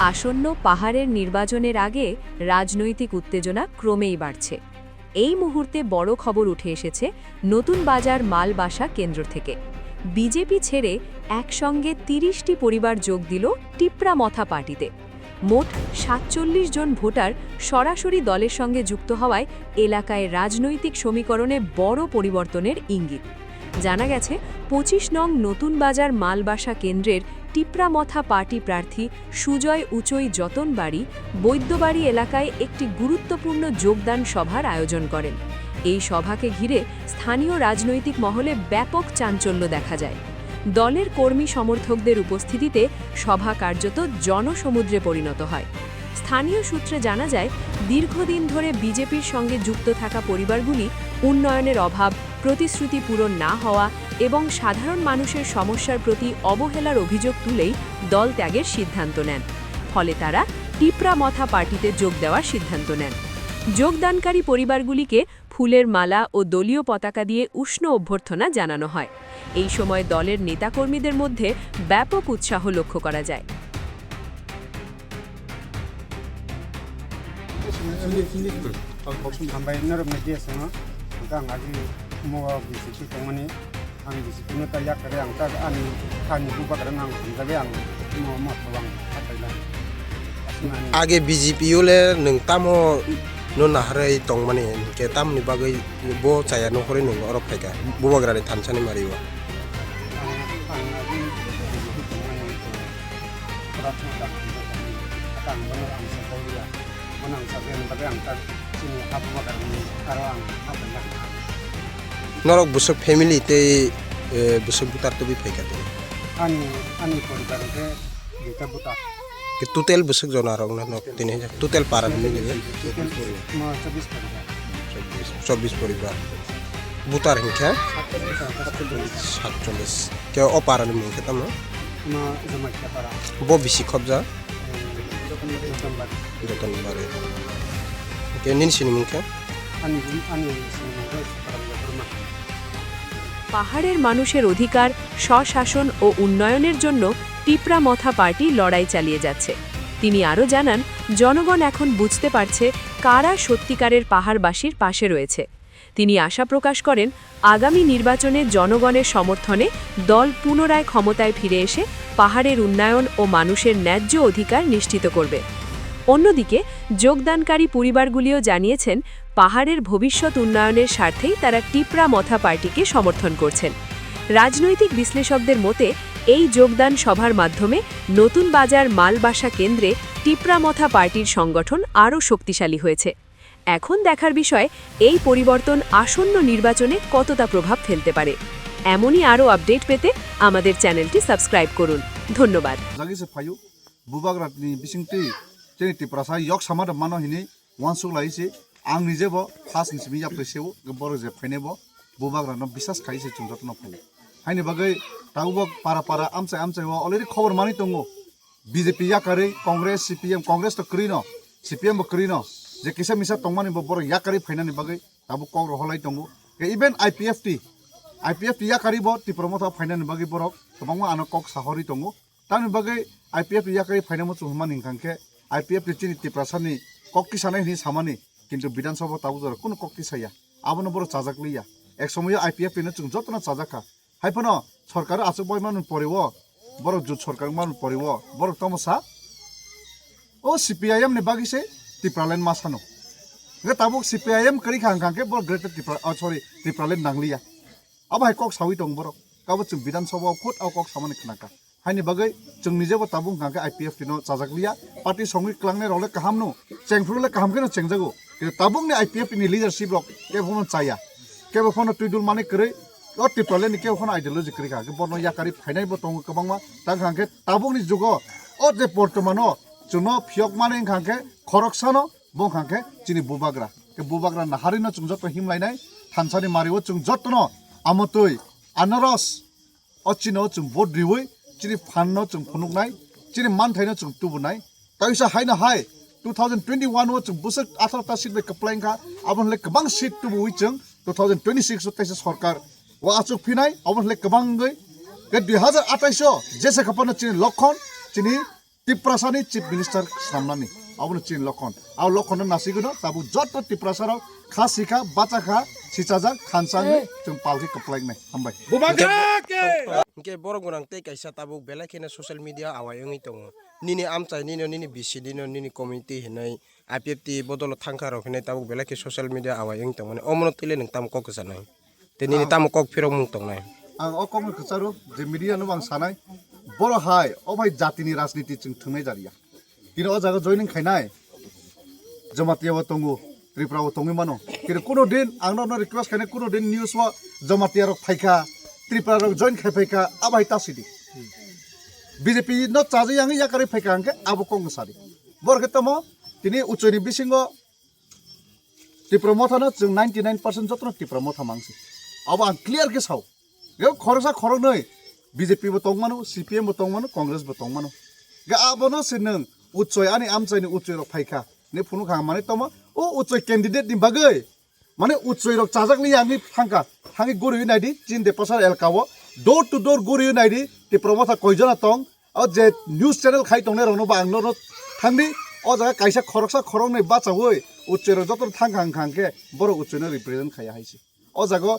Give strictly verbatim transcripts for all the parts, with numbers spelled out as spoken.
আসন্ন পাহাড়ের নির্বাচনের আগে রাজনৈতিক উত্তেজনা ক্রমেই বাড়ছে। এই মুহূর্তে বড় খবর উঠে এসেছে নতুন বাজার মালবাসা কেন্দ্র থেকে। বিজেপি ছেড়ে একসঙ্গে তিরিশটি পরিবার যোগ দিল টিপ্রা মথা পার্টিতে। মোট সাতচল্লিশ জন ভোটার সরাসরি দলের সঙ্গে যুক্ত হওয়ায় এলাকায় রাজনৈতিক সমীকরণে বড় পরিবর্তনের ইঙ্গিত। জানা গেছে, পঁচিশ নং নতুন বাজার মালবাসা কেন্দ্রের টিপ্রামথা পার্টি প্রার্থী সুজয় উচৈ যতনবাড়ি বৈদ্যবাড়ি এলাকায় একটি গুরুত্বপূর্ণ যোগদান সভার আয়োজন করেন। এই সভাকে ঘিরে স্থানীয় রাজনৈতিক মহলে ব্যাপক চাঞ্চল্য দেখা যায়। দলের কর্মী সমর্থকদের উপস্থিতিতে সভা কার্যত জনসমুদ্রে পরিণত হয়। স্থানীয় সূত্রে জানা যায়, দীর্ঘদিন ধরে বিজেপির সঙ্গে যুক্ত থাকা পরিবারগুলি উন্নয়নের অভাব, প্রতিশ্রুতি পূরণ না হওয়া এবং সাধারণ মানুষের সমস্যার প্রতি অবহেলার অভিযোগ তুলেই দল ত্যাগের সিদ্ধান্ত নেন। ফলে তারা টিপ্রা মথা পার্টিতে যোগ দেওয়ার সিদ্ধান্ত নেন। যোগদানকারী পরিবারগুলিকে ফুলের মালা ও দলীয় পতাকা দিয়ে উষ্ণ অভ্যর্থনা জানানো হয়। এই সময় দলের নেতাকর্মীদের মধ্যে ব্যাপক উৎসাহ লক্ষ্য করা যায়। Hambai norok media swngo, hwnkhe ang agi mo B J P tongmani, ang B J P no ta yak kare ang ta ani thani bubagra nang hamjabe ang mo mo thowang hatai lai. Age B J P o le nwng tamo no naharwi tongmani, hwnkhe tamoni bagwi bo chaya nukhorwi nwng oro phaikha, bubagrani thansani mario. Ang, ang agi B J P tongmani, pura thang thang thang thang, ang bono ang sa kau ya, bono ang sa kau ya, ang ta chini ha bubagrani aro ang ha phaikha. Norok bwswk family tei, eh, bwswk butar tubui phaikha tini? Ani, ani poribar hwnkhe duita butar. Ke total bwswk jona rok no nok tini total para ni ni? Total no chobbish poribar. Chobbish, chobbish poribar. Butar hwnkhe? Satchollish. Ke o para ni mung khe tamo? No Jamatia para. Bo bisi khobja? Jotonbari. Jotonbari. Ke nini sini mung khe? Ani, ani sini mung khe Parang Jotorma. পাহাড়ের মানুষের অধিকার, স্বশাসন ও উন্নয়নের জন্য টিপ্রা মথা পার্টি লড়াই চালিয়ে যাচ্ছে। তিনি আরও জানান, জনগণ এখন বুঝতে পারছে কারা সত্যিকারের পাহাড়বাসীর পাশে রয়েছে। তিনি আশা প্রকাশ করেন, আগামী নির্বাচনে জনগণের সমর্থনে দল পুনরায় ক্ষমতায় ফিরে এসে পাহাড়ের উন্নয়ন ও মানুষের ন্যায্য অধিকার নিশ্চিত করবে। অন্যদিকে, যোগদানকারী পরিবারগুলিও জানিয়েছেন, পাহাড়ের ভবিষ্যৎ উন্নয়নের স্বার্থেই তারা টিপ্রা মথা পার্টিকে সমর্থন করছেন। রাজনৈতিক বিশ্লেষকদের মতে, এই যোগদান সভার মাধ্যমে নতুন বাজার মালবাসা কেন্দ্রে টিপ্রা মথা পার্টির সংগঠন আরও শক্তিশালী হয়েছে। এখন দেখার বিষয়, এই পরিবর্তন আসন্ন নির্বাচনে কতটা প্রভাব ফেলতে পারে। এমনই আরও আপডেট পেতে আমাদের চ্যানেলটি সাবস্ক্রাইব করুন। ধন্যবাদ। Jagisa phaio, bubagra ni bisingtwi chini Tiprasa yok sama da mano hini wansuk lai se, ang nije bo first ni simi yapri se o, borok je phainai bo bubagra no bisas khai se chwng joto no phai. Haini bagwi tabuk bo para para amchai amchai o already khobor mani tongo. B J P yakarwi Congress, C P M, Congress to kwrwi no, C P M bo kwrwi no, je kisa misa tongmani bo borok yakarwi phainani bagwi tabuk kok rohorlai tongo. Ke even I P F T, I P F T yakarwi bo Tipra Motha phainani bagwi borok kwbangma ano kok sahorwi tongo. Tamni bagwi I P F T yakarwi phainamo chwng hwnmani hwnkha khe I P F T chini Tiprasani kok tisanai hwnwi samani, kintu Bidhan Sabha tabuk jora kunu kok tisaya. Abono borok chajak liya. Ek somoyo I P F T no chwng jotono chajak kha. Hai phano sorkar achuk bai manwi poriwo, borok jut sorkar manwi poriwo, borok tamo sa? O C P I M ni bagwi se Tipraland ma sano. Hwnkhe tabuk C P I M kwrwi kha hwnkha khe borok Greater Tipra, oh, sorry, Tipraland nangliya. Abo hai kok sawi tong borok. Kabo chwng Bidhan Sabha o khud o kok samani khna kha. Haini bagwi chwng nije bo tabuk hwnkha khe I P F T no chajak liya. Party songwi klangnai rok le kaham no, chengphru le kaham khe no chengjago. Kintu tabuk ni I P F T ni leadership rok kebo phano chaya. Kebo phano twi dul mani kwrwi, o Tipraland ni kebo phano ideology kwrwi kha. Khe bono yakarwi phainai bo tongo kwbangma. Tang kha khe tabuk ni jugo o je bortoman o chwngno phiyok mani wngkha khe khoroksano bo wngkha khe chini bubagra. Khe bubagra naharwi no chwng joto himlainai, thansani mario chwng jotono amotwi anaros o chini o chwng vote riwi chini phan no chwng phunuknai, chini manthaino chwng tubunai. Taisa haino hai two thousand twenty-one o chwng bwswk atharo ta seat bai kwplai wngkha, aboni le kwbang seat tubuwi chwng two thousand twenty-six o taisa sorkar o achuk phinai, aboni le kwbang wngwi ke dui hazar atais o jesa khapano chini lokhon, chini Tiprasani Chief Minister swnamnani, abono chini lokhon. Abo lokhono nasigwino tabuk joto Tiprasarok kha sikha, bachakha, sichajak, khansangwi chwng palkhe kwplainai. Hambai. Bubagra ke! Hwnkhe borok gwnang tei kaisa tabuk belai kheno social media awai wngwi tongo. Nini amchai, nini, nini bisi, nini, nini community hinwi I P F T bodolo thangkha rok hinwi tabuk belai khe social media awai wngwi tongmani. Omono twi le nwng tamo kok kwchanai? Tei nini tamo kok phirokmung tongnai? Ang o kokno kwcharo je media no ang sanai, boro hai o bai jatini rajniti chwng thwngnai jariya. Kini o jaga joining khainai Jamatia bo tongo, Tripura bo tongwi mano. Kini kuno din ang no request khainai, kuno din news o Jamatia rok phaikha, Tripura rok join khai phaikha, abai ta sidi. B J P no chaja yang yakarwi phaikha hwnkhe abo kokno sadi. Boro khe tamo tini uchoini bisingo Tipra Motha no chwng ninety nine percent jotono Tipra Motha mangsi. Abo ang clear khe sao. Yo khoroksa khoroknwi B J P bo tongmano, C P M bo tongmano, Congress bo tongmano. Ga abono se nwng uchoi ani amchaini uchoi rok phaikha. Ne phunukha ang manwi tongma, o uchoi candidate ni bagwi. Mane uchoi rok chajakni yangwi thangkha. Thangwi guriwi naidi, chini Depasar elka o. Door to door guriwi naidi, Tipra Motha koijona tong. O je news channel khai tongnai rokno ba ang norok thangdi, o jaga kaisa khoroksa khoroknwi bachaui uchoi rok jotono thangkha hwnkha hwnkhe borok uchoino represent khaiya hai se. O jaga,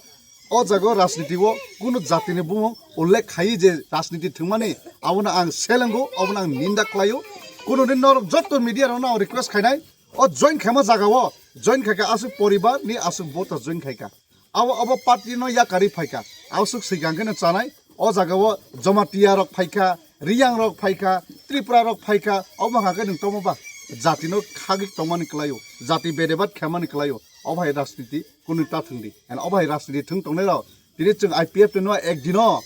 o jaga rajniti o kunu jatini bumung ullekh khaiwi je rajniti thwngmani abono ang selengo, abono ang ninda khlaio. Kunu din norok joto media rokno ang request khainai, o join khaima jaga o join khaikha aswk poribar ni aswk voter join khaikha. Abo, abo party no yakarwi phaikha. Abo swk swikang khe no chanai. O jaga o Jamatia rok phaikha, Riyang rok phaikha, Tripura rok phaikha. Obo hwnkha khe nwng tomo ba jati no khagwi tongmani kwlaio, jati bedebat khaimani kwlaio. Obo hai rajniti kunu ta thwngdi. And obo hai rajniti thwng tongnai rok tini chwng I P F T no ek dino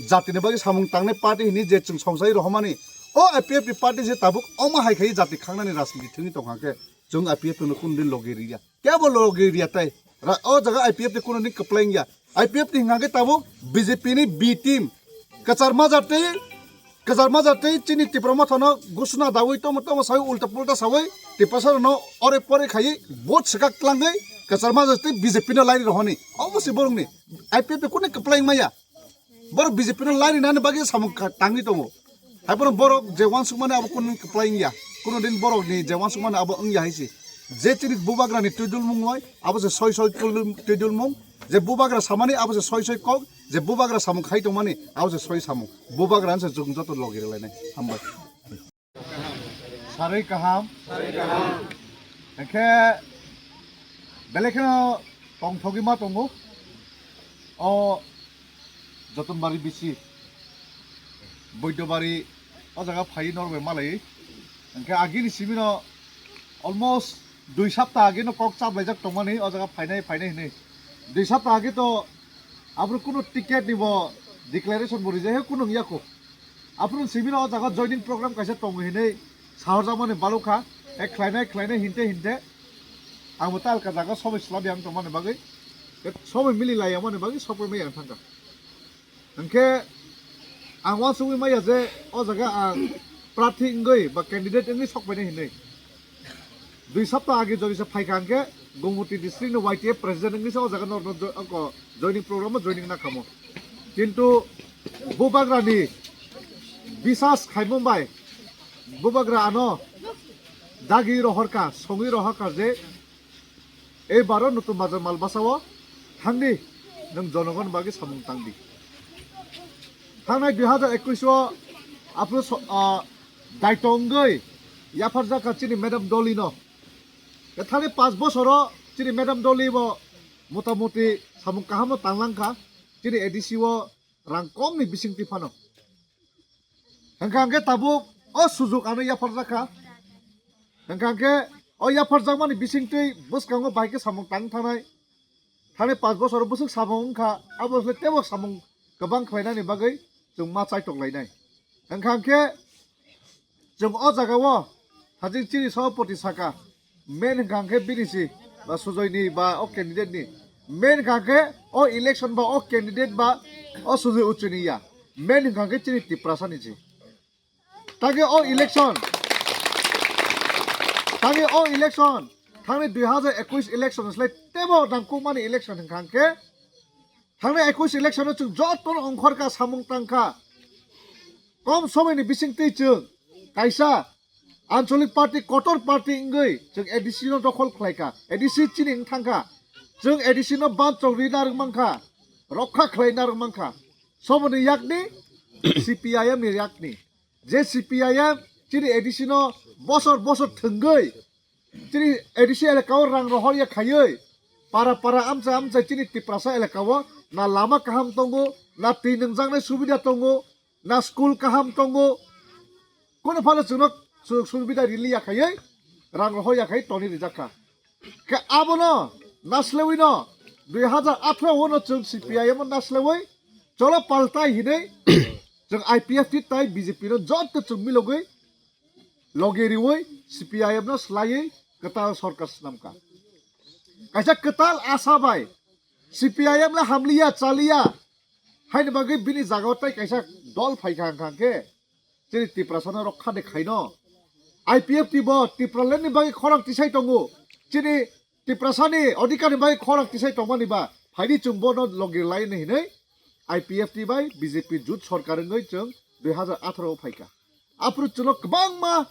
jati ni bagwi samung tangnai party hini je chwng songchai rohormani. O I P F T party je tabuk omo hai khai jati khangnani rajniti thwngwi tongkha khe chwng I P F T no kunu din logi riya. Kebo logi riya tai. Ra-, o jaga I P F T kuno ni kwplai wngya. I P F T hingkha khe tabuk B J P ni B team. Kwchar majak tei, kwchar majak tei chini Tipra Motha no gusuna dawi tomo tomo sawi ulta pulta sawi Tiprasa no ore pore khai vote swkak tlangwi kwchar majak tei B J P no laini rohoni. Obo se borok ni I P F T kuno kwplai wngmaya. Borok B J P no laini nani bagwi samung ka-, tangwi tongo. Hai bono borok je wansukmani abo kuno kwplai wngya. Kuno din borok ni je wansukmani abo wngya hai se. Je chini bubagra ni twidulmung loi, abo se soi soi twidul-, twidulmung. Je bubagra samani abo se soi soi kok. Je bubagra samung khai tongmani abo se soi samung. Bubagra se chwng joto logi rwlainai. Hambai. Sarwi kaham. Hwnkhe belai kheno tongthogwi ma tongo. O Jotonbari bisi, Boidobari, o jaga phai norok bai malai. Hwnkhe agini simino almost dui sapta agino kok chaplaijak tongmani o jaga phainai phainai hinwi. Dui sapta agi to abro kuno ticket ni bo declaration bo rijak he kuno wngya kho. Aphuru sibino o jaga joining program kaisa tongo hinwi sahorjakmani balukha. E khlainai khlainai hinte hinte ang bo talka jaga somoi swlabiyang tongmani bagwi, somoi mili laiyamani bagwi sokpai maya thangkha. Hwnkhe ang uansugwi maya je o jaga ang prarthi wngwi ba candidate wngwi sokpainai hinwi. Dui sapta age jodi se phaikha hwnkhe Gomoti district ni Y T F president wngwi se o jaga norno jo-, oko joining program o joining nakhamo. Kintu bubagra ni bisas khaimung bai bubagra ano dagi rohorkha, songwi rohorkha je ei baro Nutun Bazar Malbasa o thangdi, nwng jonogon bagwi samung tangdi. Thangnai dui hajar ekwis o aphuru so-, ah, daito wngwi yapharjakha chini Madam Dolly no. Thani panch bosoro chini Madam Dolly bo motamoti samung kaham no tanglangkha, chini A D C o rang kom ni bisingtwi phano. Hwnkha hwnkhe tabuk o sujuk ano yapharjakha. Hwnkha hwnkhe o yapharjakmani bisingtwi bwskango bahai khe samung tang thanai. Thani panch bosoro bwswk samung wngkha, abo se teibo samung kwbang khlainani bagwi chwng ma chaitok lainai. Hwnkha hwnkhe chwng o jaga o hajing chini sabhapati saka, main hwnkha hwnkhe bini si ba Sujoy ni ba o candidate ni, main hwnkha hwnkhe o election ba o candidate ba o Sujoy Uchuni ya, main hwnkha hwnkhe chini Tiprasa ni si. Tangkhe o election, tangkhe o election, thangni dui hajar ekwis election slai teibo nangkukmani election hwnkha hwnkhe, thangni ekwis election o chwng jotono ongkhorkha, samung tangkha. Kom somoini bisingtwi chwng Kaisa ancholik party, kotor party wngwi chwng A D C no dokhol khlaikha, A D C chini wng thangkha, chwng A D C no banchok rina rwngmankha, rokha khlaina rwngmankha. Soboni yakni C P I M ni yakni, je C P I M chini A D C no bosor bosor thwngwi chini A D C elaka o rang rohor ya khaiwi para para amcha amcha chini Tiprasa elaka o na lama kaham tongo, na twi nungjaknai subida tongo, na school kaham tongo, kono phano chwngno sujog subida rili ya khaiwi rang rohor ya khai toni rijak kha. Khe abono naslewi no dui hazar atharo o no chwng C P I M o naslewi cholo paltai hinwi chwng I P F T tai B J P no joto chwng milogwi loge riwi C P I M no slaiwi kwtal sorkar swnamkha. Kaisa kwtal asa bai C P I M le hamliya chaliya haini bagwi bini jagao tai kaisa dol phaikha hwnkha khe chini Tiprasa no rokha de khaino. I P F T bo Tipraland ni bagwi khorang tisai tongo. Chini Tiprasa ni odhikar ni bagwi khorang tisai tongmani ba phaidi chwng bono loge laini hinwi I P F T bai B J P jut sorkar wngwi chwng dui hazar atharo o phaikha. Aphuru chwngno kwbangma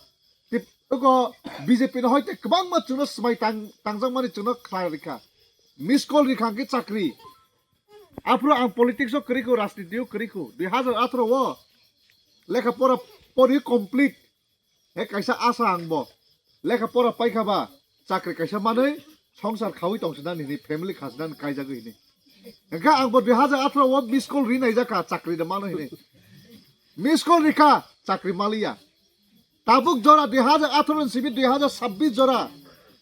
tip-, oko B J P no hoite kwbangma chwngno swmai tang-, tangjakmani chwngno khna rikha. Miss call rikha hwnkhe chakri. Aphuru ang politics o kwrwi kho, rajniti o kwrwi kho. Dui hazar atharo o lekha pora pori complete. He kaisa asa ang bo. Lekha pora paikha ba chakri kaisa manwi songsar khawi tongsinani hinwi family khasinani kaijagwi hinwi. Hwnkhe ang bo dui hazar atharo o miss call ri naijakha chakri de mano hinwi. Miss call rikha chakri maliya. Tabuk jora dui hazar atharo ni simi dui hazar sabbish jora.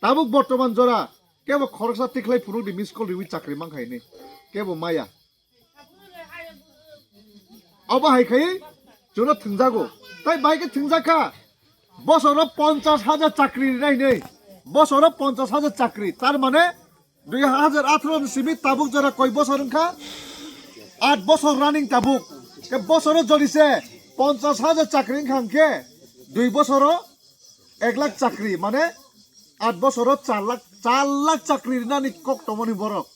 Tabuk bortoman jora. Kebo khoroksa tikhlai phunuk di miss call riwi chakri mankha hinwi. Kebo maya. Obo hai khai chwngno thwngjago. Tai bai khe thwngjakha. Bosoro ponchash hajar chakri rinai hinwi. Bosoro ponchash hajar chakri. Tar mane dui hazar atharo ni simi tabuk jora koi bosor wngkha? Aat bosor running tabuk. Khe bosoro jodi se ponchash hajar chakri wngkha hwnkhe dui bosoro ek lakh chakri, mane aat bosoro char lakh, char lakh chakri rinani kok tongmani borok.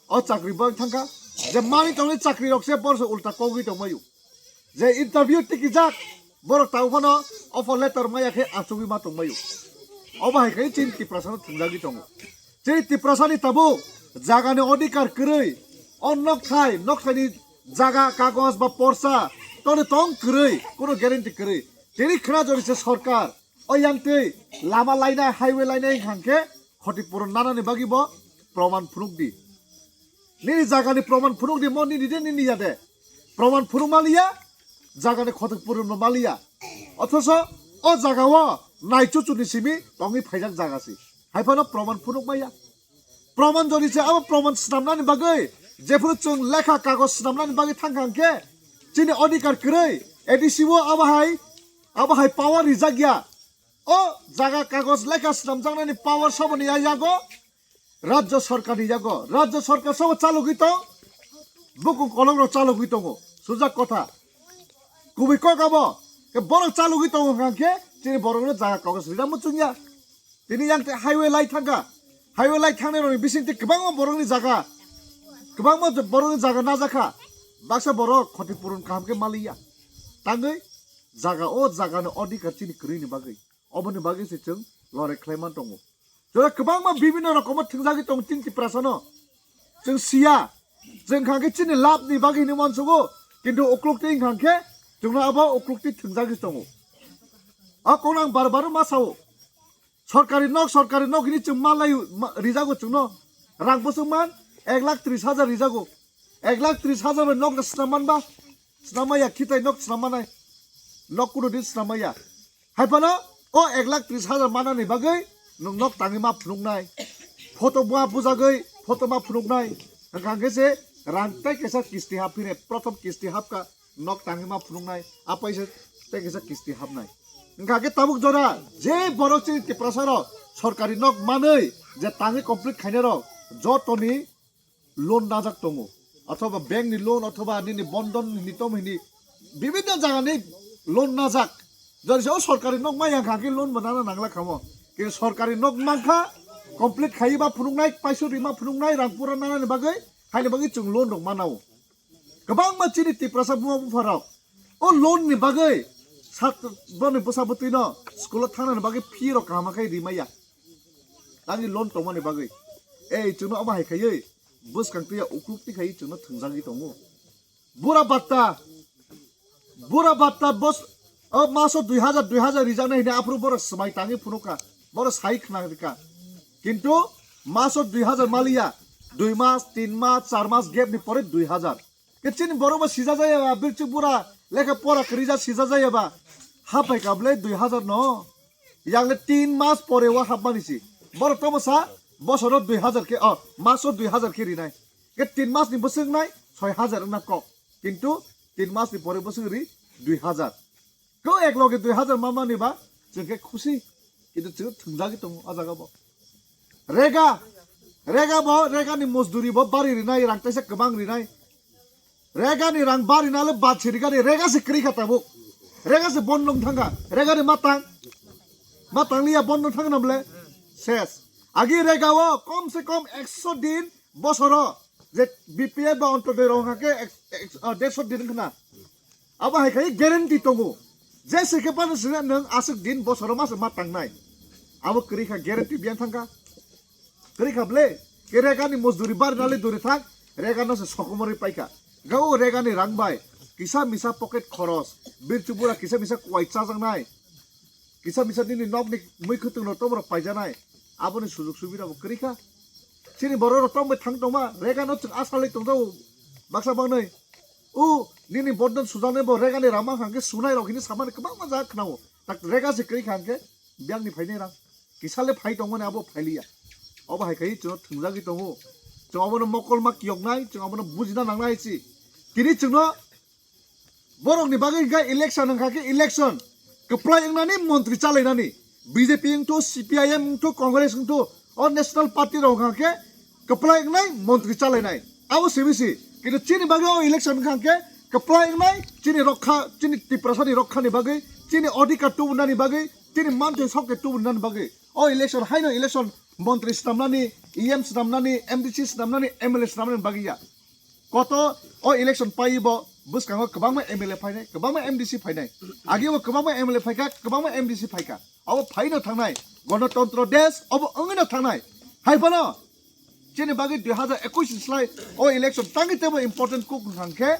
O chakri bo thangkha, je mani tongni chakri rok se borok se ulta kogwi tongmaio. Je interview tikijak, borok tabuk phano offer letter maya khe achugwi ma tongmaio. Obo hai khai chini Tiprasa no thwngjagwi tongo. Chini Tiprasa ni tabuk jaga ni odhikar kwrwi, o nok thai, nok thai ni jaga kagoj ba porsa, toni tong kwrwi, kuno guarantee kwrwi. Tini khna jori se sorkar, o yang twi lama lainai, highway lainai hwnkha khe khoti puron nanani bagwi bo proman phunuk di. Nini jaga ni proman phunuk di, mo nini de nini ya de. Proman phunuk maliya, jaga ni khoti puron bo maliya. Othoso o jaga o nai chuchuni simi tongwi phaijak jaga si. Hai phano proman phunuk maya. Proman jodi se abo proman swnamnani bagwi jephuru chwng lekha kagoj swnamnani bagwi thangkha hwnkhe chini odhikar kwrwi A D C o abo hai, abo hai power rijak ya. O jaga kagoj lekha swnamjaknani power soboni ya yago, rajya sorkarni yago. Rajya sorkar sobo chalogwi tong, bukung kolongrok chalogwi tongo. Sujak kotha. Kubui kok abo, khe borok chalogwi tongo hwnkha khe chini borokno jaga kagoj rina muchung ya. Tini yang tei highway lai thangkha. Highway lai thangnai rokni bisingtwi kwbangma borokni jaga, kwbangma borokni jaga najakha. Baksa borok khoti puron kaham khe maliya. Tangwi jaga, o jagani odhikar chini kwrwini bagwi. Oboni bagwi se chwng lorai khlai man tongo. Jora kwbangma bibinno rokomo thwngjagwi tongo chini Tiprasano. Chwng siya. Chwng kha khe chini labni bagwi hinwi uansugo. Kintu uklukti wngkha khe chwngno abo uklukti thwngjagwi tongo. O kokno ang bar bar ma sao. Sorkari nok, sorkari nok hinwi chwng ma laio, ma, rijago chwngno. Rang bwswk man ek lakh tris hajar rijago. Ek lakh tris hajar bai nok da swnam man ba? Swnam maya, khitai nok swnam manai. Nok kuno din swnam maya. Hai phano o ek lakh tris hajar manani bagwi nwng nok tangwi ma phunuknai. Photo ma bujagwi photo ma phunuknai. Hwnkha hwnkhe se rang tei kaisa kisti hap phine, prothom kisti hapkha, nok tangwi ma phunuknai. A paisa tei kaisa kisti hapnai. Hwnkha khe tabuk jora je borok chini Tiprasa rok sorkari nok manwi je tangwi complete khainai rok jotoni loan najak tongo, othoba bank ni loan, othoba nini bondon hini tom hini bibinno jaga ni loan najak. Jodi se o sorkari nok ma yang kha khe loan bo nana nangla khamo, kintu sorkari nok mankha, complete khaiwi ma phunuknai, paisa rima phunuknai, rang pura nanani bagwi, haini bagwi chwng loan rok manao. Kwbangma chini Tiprasa buma bupha rok o loan ni bagwi Sat boni bwsa bwtwi no school o thangna ni bagwi fee rok kaham khe rimaya. Tangwi loan tongmani bagwi. Ei chwngno omo hai khaiwi bwskang twiya ukluk twi khaiwi chwngno thwngjagwi tongo. Bura batta, bura batta bos o maso dui hazar, dui hazar rijaknai hwnwi aphuru borok swmai tangwi phunukha, borok sai khna rikha. Kintu maso dui hazar maliya, dui mas, tin mas, char mas gap ni pore dui hazar. Ke chini borok bo sija jaya ba, birchuk bura lekha pora kwrwija sija jaya ba. Haphai ka bwle dui hazar no. Yangle tin mas pore o hapmani si. Borok tomo sa bosoro dui hazar khe, o, maso dui hazar khe rinai. Ke tin mas ni bwswk nai soi hazar wngna kok. Kintu tin mas ni pore bwswk ri dui hazar. Ko ek loge dui hazar mamani ba chwng khe khusi. Kintu chwng thwngjagwi tongo o jaga bo. Rega, rega bo, rega ni mozduri bo bari rinai, rang taisa kwbang rinai. Rega ni rang bari nale bad siri gani, rega se kwrwi kha tabuk. Rega se bon nung thanga, rega ni matang. Matang liya bon nung thanga na bole. Ses. Agi rega o kom se kom ekso din bosoro je B P F ba Antyodoi rok hake ek-, ek-, ah, derso din khna. Abo hai khai guarantee tongo. Je se khe pano sina nwng aswk din bosoro masa ma tangnai. Abo kwrwi kha guarantee biyan thangkha. Kwrwi kha ble. Ke rega ni mozduri bari nale duri thang. Rega no se sokomorwi paikha. Gao rega ni rang bai. Kisa misa pocket khoros. Birchuk bura kisa misa kwai chajaknai. Kisa misa nini nok ni mui khwtwng no tobro paijanai. Aboni sujuk subida bo kwrwi kha. Chini borok rok tongbai thang tongma. Rega no chwng asa lai tongjago. Baksa baknai. O nini bondon sujaknai bo rega ni rang ma hwnkhe sunai rok hini samani kwbangma jaga khwnao. Tak rega se kwrwi kha hwnkhe biyang ni phainai rang. Kisa le phai tongmani abo phailiya. Obo hai khai chwngno thwngjagwi tongo. Chwng obono mokol ma kiyoknai, chwng obono bujina nangnai si. Tini chwngno borokni bagwi hwnkhe election wngkha khe election. Kwplai wngnani montri chalainani. B J P wngthu, C P I M wngthu, Congress wngthu, o national party rok wngkha khe kwplai wngnai montri chalainai. Abo simi si. Kintu chini bagwi o election wngkha khe kwplai wngnai chini rokha, chini Tiprasani rokhani bagwi, chini odhikar tubunani bagwi, chini manthai sokte tubunani bagwi. O election haino election montri swnamnani, E M swnamnani, M D C swnamnani, M L A swnamnani bagwi ya. Koto o election paibo bwskango kwbangma M L A phainai, kwbangma M D C phainai. Agibo kwbangma M L A phaikha, kwbangma M D C phaikha. Abo phaino thangnai. Ganatantro desh obo wngwino thangnai. Hai phano chini bagwi dui hazar ekush ni slai o election tangwi teibo important kuk wngkha khe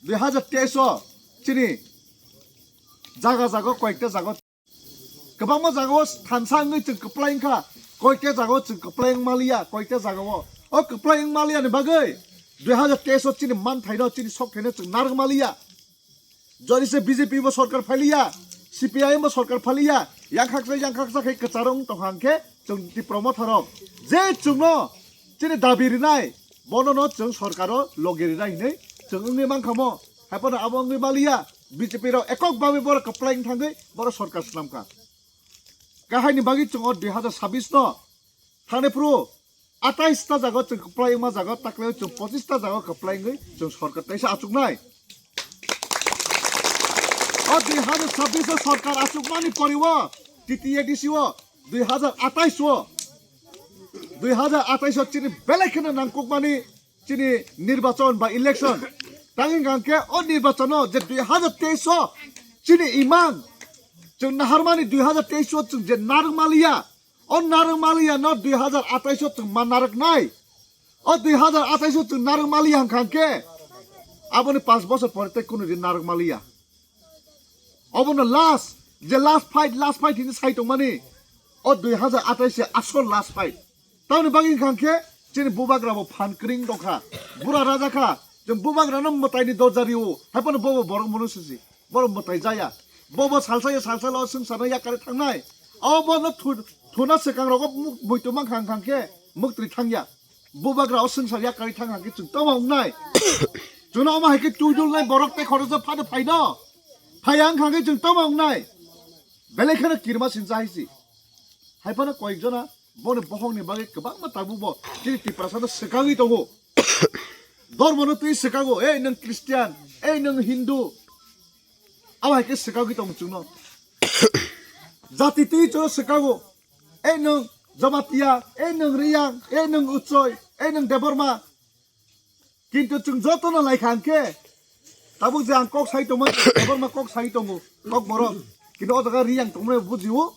dui hazar teis o chini jaga jaga koyekta jaga Kwbangma jagao thansa wngwi chwng kwplai wngkha, koikta jagao chwng kwplai wngmaliya, koikta jagao. O kwplai wngmaliyani bagwi dui hazar teis o chini manthaino, chini sokthaino chwng narwkmaliya. Jodi se B J P bo sorkar phailiya, C P I M bo sorkar phailiya, yangkhaksa yangkhaksa khe kwcharo wng tongkha hwnkhe chwng Tipra Motharok je chwngno chini dabi rinai, bonono chwng sorkaro logi rinai hinwi chwng wngwi mankha mo. Haiphano abo wngwi maliya, B J P rok ekok bagwi borok kwplai wng thangwi borok sorkar swnamkha. Kahaini bagwi chwng o dui hazar sabis no thani phuru atais ta jaga chwng kwplai wngma jaga, taklai chwng pochis ta jaga kwplai wngwi chwng sorkar taisa achuknai. O dui hazar sabis o sorkar achukmani poriwo T T A D C o dui hazar atais o, dui hazar atais o chini belai kheno nangkukmani chini nirbachon ba election. Tangwi hwnkha khe o nirbachon o je dui hazar teis o chini imang chwng naharmani dui hazar teis o chwng je narwkmaliya, o narwkmaliya no dui hazar atais o chwng ma narwknai. O dui hazar atais o chwng narwkmaliya hwnkha khe aboni panch bochor pore tei kunu din narwkmaliya. Obono last, je last fight, last fight hinwi sai tongmani. O dui hazar atais se asol last fight. Tamoni bagwi hwnkha khe chini bubagra bo phan kring dongkha. Bura raja kha. Chwng bubagrano mwtaini dorja rio. Haiphano bobo borok mwnwi sisi. Borok mwtai jaya. Bobo salsa ya salsa lo swngcharno yakarwi thangnai. Obono thu-, thuna swkang rogo muk-, muitu mankha hwnkha khe muktwi thangya. Bubagra o swngchar yakarwi thang hwnkhe chwng tamo wngnai. Chwngno omo hai khe twi dulnai borok tei khoroksa phano phaino. Phaiya wngkha khe chwng tamo wngnai. Belai kheno kirima sincha hai si. Hai phano koyek jona boni bohongni bagwi kwbangma tabukbo chini Tiprasano swkagwi tongo. Dhormono twi swkago, "Ei nwng Christian, ei nwng Hindu." Abo hai khe swkagwi tongo chwngno. Jati twi chwngno swkago. Ei nwng Jamatia, ei nwng Riyang, ei nwng Uchoi, ei nwng Debbarma. Kintu chwng jotono naikha hwnkhe, Tabuk je ang kok sai tongo, borok ma kok sai tongo, kok borok. Kintu o jaga Riyang tongnai bo bujio,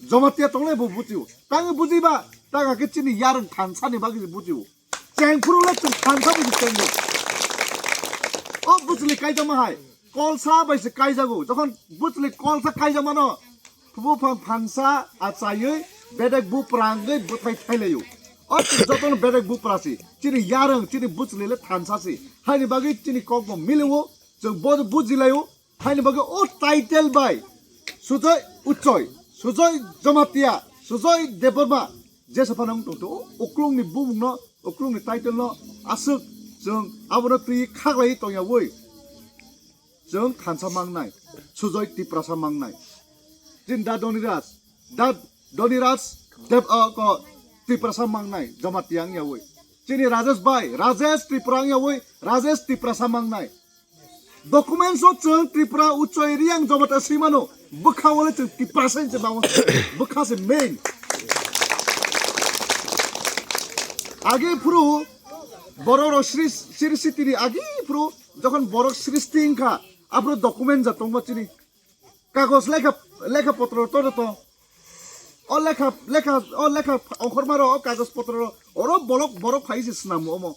Jamatia tongnai bo bujio. Tang bujiba, tang khe chini yarwng thansa ni bagwi bujio. Cheng phuru le chwng thansa bai se chengo. O bwchwlwi kaijama hai. Kolsa bai se kaijago. Jokhon bwchwlwi kolsa kaijakmano, buphang thansa achaiwi bedek bupra wngwi bwthai thailaio. O chwng jotono bedek bupra si. Chini yarwng, chini bwchwlwi le thansa si. Haini bagwi chini kokbo milio. Chwng bo bujilaio. Haini bagwi o title bai Sujoy Uchoi, Sujoy Jamatia, Sujoy Debbarma, jesa phano wng tongthogo, o uklungni bumungno, uklungni title no aswk chwng abono twi khaklaiwi tongyawi chwng thansa mangnai, Sujoy Tiprasa mangnai. Chini da Doniraj, da Doniraj Deb, ah, ko Tiprasa mangnai, Jamatia wngyawi. Chini Rajesh bai, Rajesh Tripura wngyawi, Rajesh Tiprasa mangnai. Documents o chwng Tripura Uchoi Riyang Jamatia swimano, bwkha wale chwng Tiprasa hinwi se bawo, bwkha se main. Age phuru borok rok sri, sri sitini age phuru jokhon borok sristi wngkha, aphuru document ja tongma chini kagos lekha, lekha potro to to. O lekha, lekha, o lekha ongkhorma ro, o kagos potro ro, oro bolok, borok phai se swnamo omo.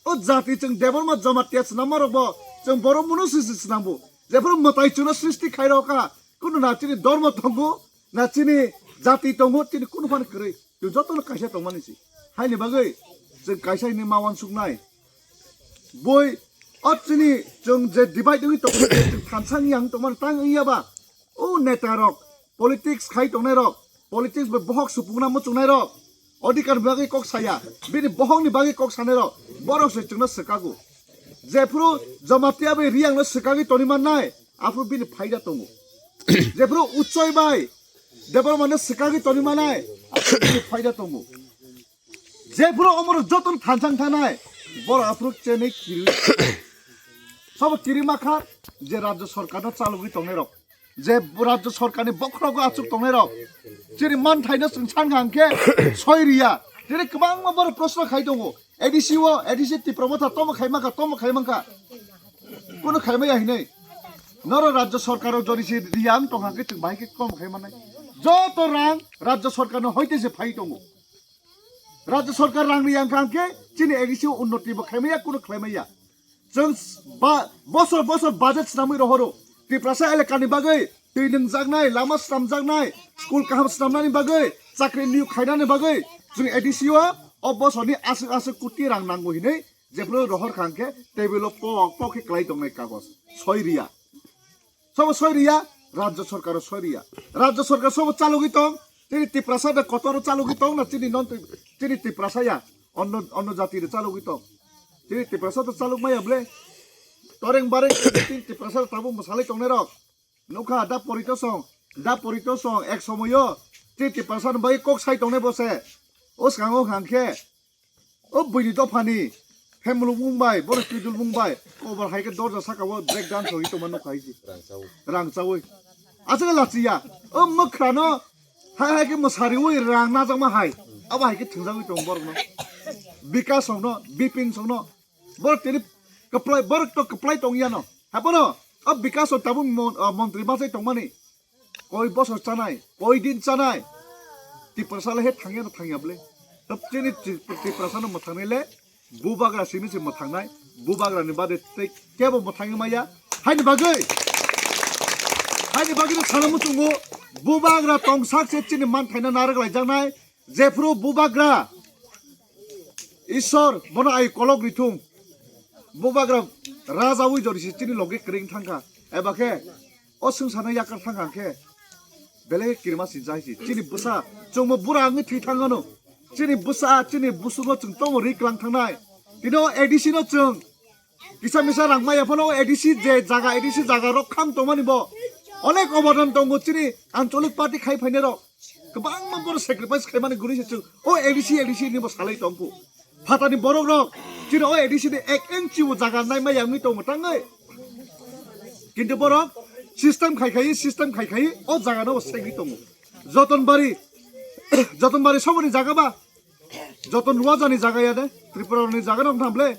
O jati chwng Debbarma Jamatia swnamma rok bo, chwng borok munu se se swnambo. Jephuru mwtai chwngno sristi khai rok kha, kunu na chini dormo tongo, na chini jati tongo, chini kunu phano kwrwi. Chwng jotono kaisa tongmani se. Haini bagwi chwng kaisa hinwi ma uansuknai. Boi, o chini chwng je divide wngwi tongmani, chwng thansa wngya wng tongmani, tang wngya ba? O neta rok, politics khai tongnai rok, politics bai bohok supungna muchungnai rok, odhikar ni bagwi kok saya, bini bohok ni bagwi kok sanai rok, borok se chwngno swkago. Jephuru Jamatia bai Riyang no swkagwi toni mannai, aphuru bini phaida tongo. Jephuru Uchoi bai Debbarma no swkagwi toni mannai, aphuru bini phaida tongo. Jephuru omoro jotono thansang thanai, borok aphuru chenwi kiri. Sabo kiri makha je rajya sarkarno chalogwi tongnai rok. Je rajya sarkarni bokhorogo achuk tongnai rok. Chini manthaino chwng sankha hwnkhe soi riya. Tini kwbangma borok proshno khai tongo. A D C o, A D C Tipra Motha tomo khai mankha, tomo khai mankha. Kono khai maya hinwi. Noro rajya sarkaro jodi se riya wng tongkha hwnkhe chwng bahai khe kom khai mannai. Joto rang rajya sarkarno hoite se phai tongo. Rajya sarkar rang riya wngkha hwnkhe chini A D C o unnoti bo khlaimaya, kunu khlaimaya. Chwng ba, bosor bosor budget swnamwi rohoro. Tiprasa elakani bagwi twi nwngjaknai, lama swnamjaknai, school kaham swnamnani bagwi, chakri niyok khainani bagwi chwng A D C o o bosorni aswk aswk koti rang nango hinwi jephuru rohor kha hwnkhe table o pok pok khe kwlai tongnai kagos. Soi riya. Sobo soi riya, rajya sarkar o soi riya. Rajya sarkar sobo chalogwi tong, chini Tiprasa da kotor o chalogwi tong na chini non Tip-, chini Tiprasa ya, onno, onno jati da chalogwi tong. Chini Tiprasa da chalok maya ble. Toreng bareng chini Tiprasa da tabuk mwsalai tongnai rok. Nukha da porito song, da porito song, ek somoyo chini Tiprasa ni bagwi kok sai tongnai bo se. O swkango hwnkha hwnkhe, o buini dophani, hemluk mung bai, borok twidul mung bai, kobor hai khe dorja saka o break dance rogwi tongma nukha hai se. Rang chawi. Rang chawi. Aswk lachiya. O mwkhrano hai hai khe mwsariwi rang najakma hai. Abo hai khe thwngjagwi tongo borokno. Bikas rokno, Bipin rokno. Borok tini kwplai, borok to kwplai tongya no. Hapono, o Bikas rok tabuk mon-, o montri bachai tongmani. Koi bosor chanai, koi din chanai. Tiprasa le he thangya na thangya ble. Tab chini Ti-, Tiprasa no mwthangnai le, bubagra simi se mwthangnai, bubagra ni bade tei kebo mwthangwi maya. Haini bagwi, haini bagwi no sana muchungo, bubagra tongsak se chini manthaino narwk laijaknai, jephuru bubagra Isor, bono ai kolok rithung. Bubagra raja wi jodi si chini logi kring thangkha. Eba khe, o swngcharno yakar thangkha khe, belai kirima si jai si. Chini bwsa, chwngmo bura wngwi thwi thangano. Chini bwsa, chini busungo chwng tomo ri klang thangnai. Tini o A D C no chwng kisa misa rang maya phano o A D C je jaga, A D C jaga rok kham tongmani bo. Onek obodan tongo chini ancholik party khai phainai rok. Kwbangma borok sacrifice khaimani guri se chwng o A D C, A D C ni bo salai tongkhu. Phatani borok rok chini o A D C ni ek inch o jaga nai maya wngwi tongo tangwi. Kintu borok system khai khai, system khai khai o jaga no segwi tongo. Jotonbari, Jotonbari soboni jaga ba? Joton Ruajani jaga ya de? Tripura ni jaga no wngtham ble?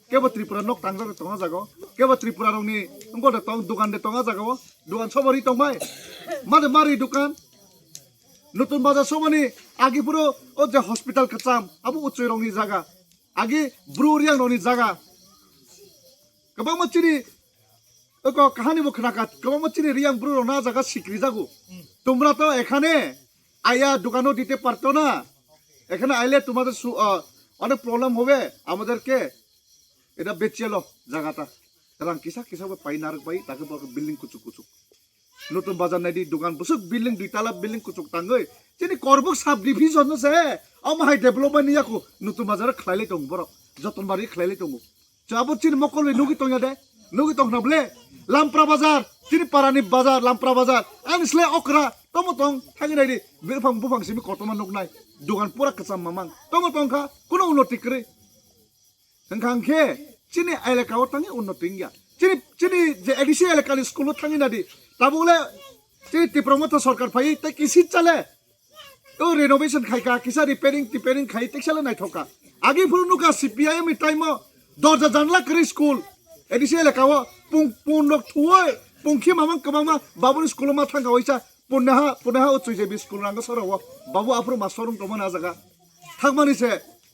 Kebo Tripura nok tangjak de tongo jaga o. Kebo Tripura rokni wngkha de tong, dukan de tongo jaga o. Dukan sobo ri tong bai. Made mari dukan. Nutun bazar soboni agi puro o je hospital kwcham, abo uchui rokni jaga. Agi bru riang rokni jaga. Kwbangma chini oko kahani bo khnakha, kwbangma chini riang bru rok na jaga sikri jago. তোমরা তো এখানে আয়া দোকানও দিতে পারতো না। এখানে আইলে তোমাদের সু-, আহ, অনেক প্রবলেম হবে, আমাদেরকে এটা বেচিয়ে লো জায়গাটা। Rang kisa kisa bo pai narwk bai, তাকে বড় বিল্ডিং কুচুক কুচুক। Nutun bazar naidi, dukan bwswk building, dui tala building kuchuk tangwi. Chini Korbuk sub division no se, omo hai development ni yaku, Nutun bazar khlailai tongo borok, joton bari khlailai tongo. Chabo chini mokol bai nugwi tongya de, nugwi tongna ble. Lampra bazar, chini parani bazar, Lampra bazar, ani sle okra, tomo tong, thangi naidi, bifang bufang simi kotoma nuknai, dukan pura kwcham mamang, tomo tongkha, kuno unnoti kwrwi. Hwnkha hwnkhe chini elaka o tangwi unnoti wngya. Chini, chini je A D C elakani school o thangwi nadi. Tabuk le chini Tipra Motha sorkar phaiwi tei kisit chale. O renovation khaika, kisa repairing, repairing khai teksale naithokka. Agi phuru nukha C P I M ni time o dorja janla kwrwi school. A D C elaka o pung, pung rok thuwi, pungkhi mamang kwbangma babuni school o ma thangka waisa. Punnaha, punnaha o chuijebi school rang soro o. Babu aphuru master wng tongmani a jaga. Thangmani se,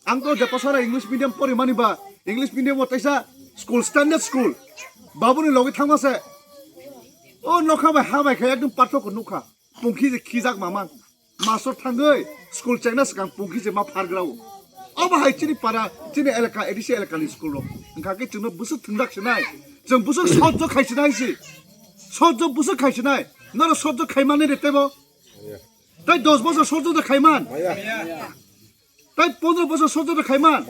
ang to Depasara English medium porimani ba, English medium o teisa school, standard school. Babuni logi thangma se. O nokha bai ha bai khe ekdom parthokyo nukha. Pungkhi je khijak mamang. Master thangwi school chengna swkang pungkhi je ma phargrao. Obo hai chini para, chini elaka, A D C elakani school rok. Hwnkha khe chwngno bwswk thwngjak sinai. Chwng bwswk sojjo khai sinai si. Sojjo bwswk khai sinai. Noro sojjo khaimani re tebo. Tei dos bosor sojjo da khaiman. Tei pondro bosor sojjo da khaiman.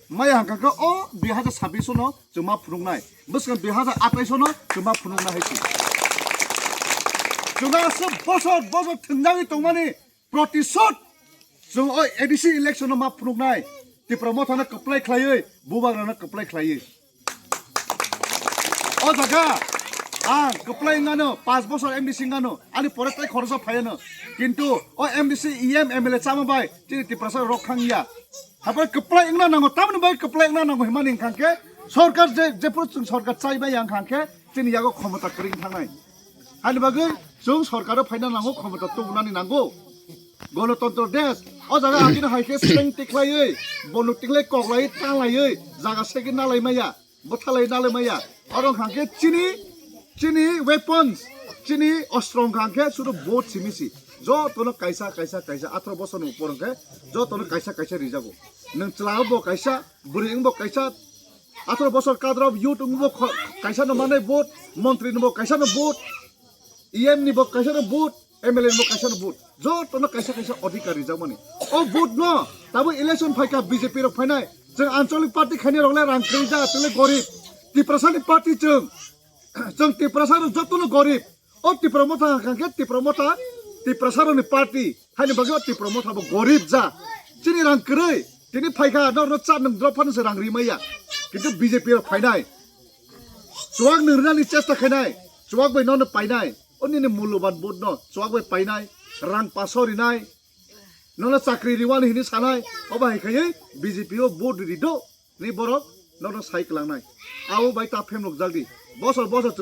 Maya hwnkha khe o dui hajar sabbish no chwng ma phunuknai. Bwskang dui hajar atais no chwng ma phunuknai hai se. Chwng aswk bosor bosor thwngjagwi tongmani protisod chwng o A D C election no ma phunuknai. Tipra Motha no kwplai khlaiwi, Bubagra no kwplai khlaiwi. O jaga ang kwplai wngano, panch bosor M D C wngano, ani pore tai khoroksa phaiano. Kintu o M D C, E M, M L A chama bai chini Tiprasa rok khang ya. Habai kwplai wngna nango, tamni bai kwplai wngna nango himani wngkha khe, sorkar je, jephuru chwng sorkar chai bai ya wngkha khe, chini yago khomota kwrwi wng thangnai. Hani bagwi chwng sorkaro phaina nango, khomota tubunani nango. Gonotontro desh, o jaga agini hai khe seng tikhlaiwi, bonuk tikhlai koklaiwi tanglaiwi, jaga segwi nalai maya. Bwthalai nalai maya. Oro hwnkha khe chini, chini weapons, chini ostro hwnkha khe sudu vote simi si. Jotono kaisa, kaisa, kaisa, atharo bosorni upor hwnkhe jotono kaisa, kaisa rijago. Nwng chwla bo kaisa, bwrwi wngbo kaisa, atharo bosor kadra youth wngbo kho-, kaisa no manai vote, montri no bo kaisa no vote. E M ni bo kaisa no vote, M L A ni bo kaisa no vote. Joto no kaisa kaisa adhikar rijak mani. O vote no tabo election phaika B J P rok phainai. Chwng anchalik party khainai rok le rang kwrwi ja, tele gorib. Tiprasa ni party chwng. Chwng Tiprasa rok joto no gorib. O Tipra Motha hwnkha khe Tipra Motha, Tiprasa rok ni party. Haini bagwi o Tipra Motha bo gorib ja. Chini rang kwrwi. Tini phaikha, norno cha nwng drop phano se rang rimaya. Kintu B J P rok phainai. Chuwak nwng rinani chesta khainai. Chuwak bai nono painai. O nini mulluban vote no chuwak bai painai. Rang paso rinai. Nono chakri riwani hini sanai. Obo hai khaiwi B J P o vote rido. Ni borok nono sai kwlangnai. Abo bai ta phemlok jagdi. Bosor bosor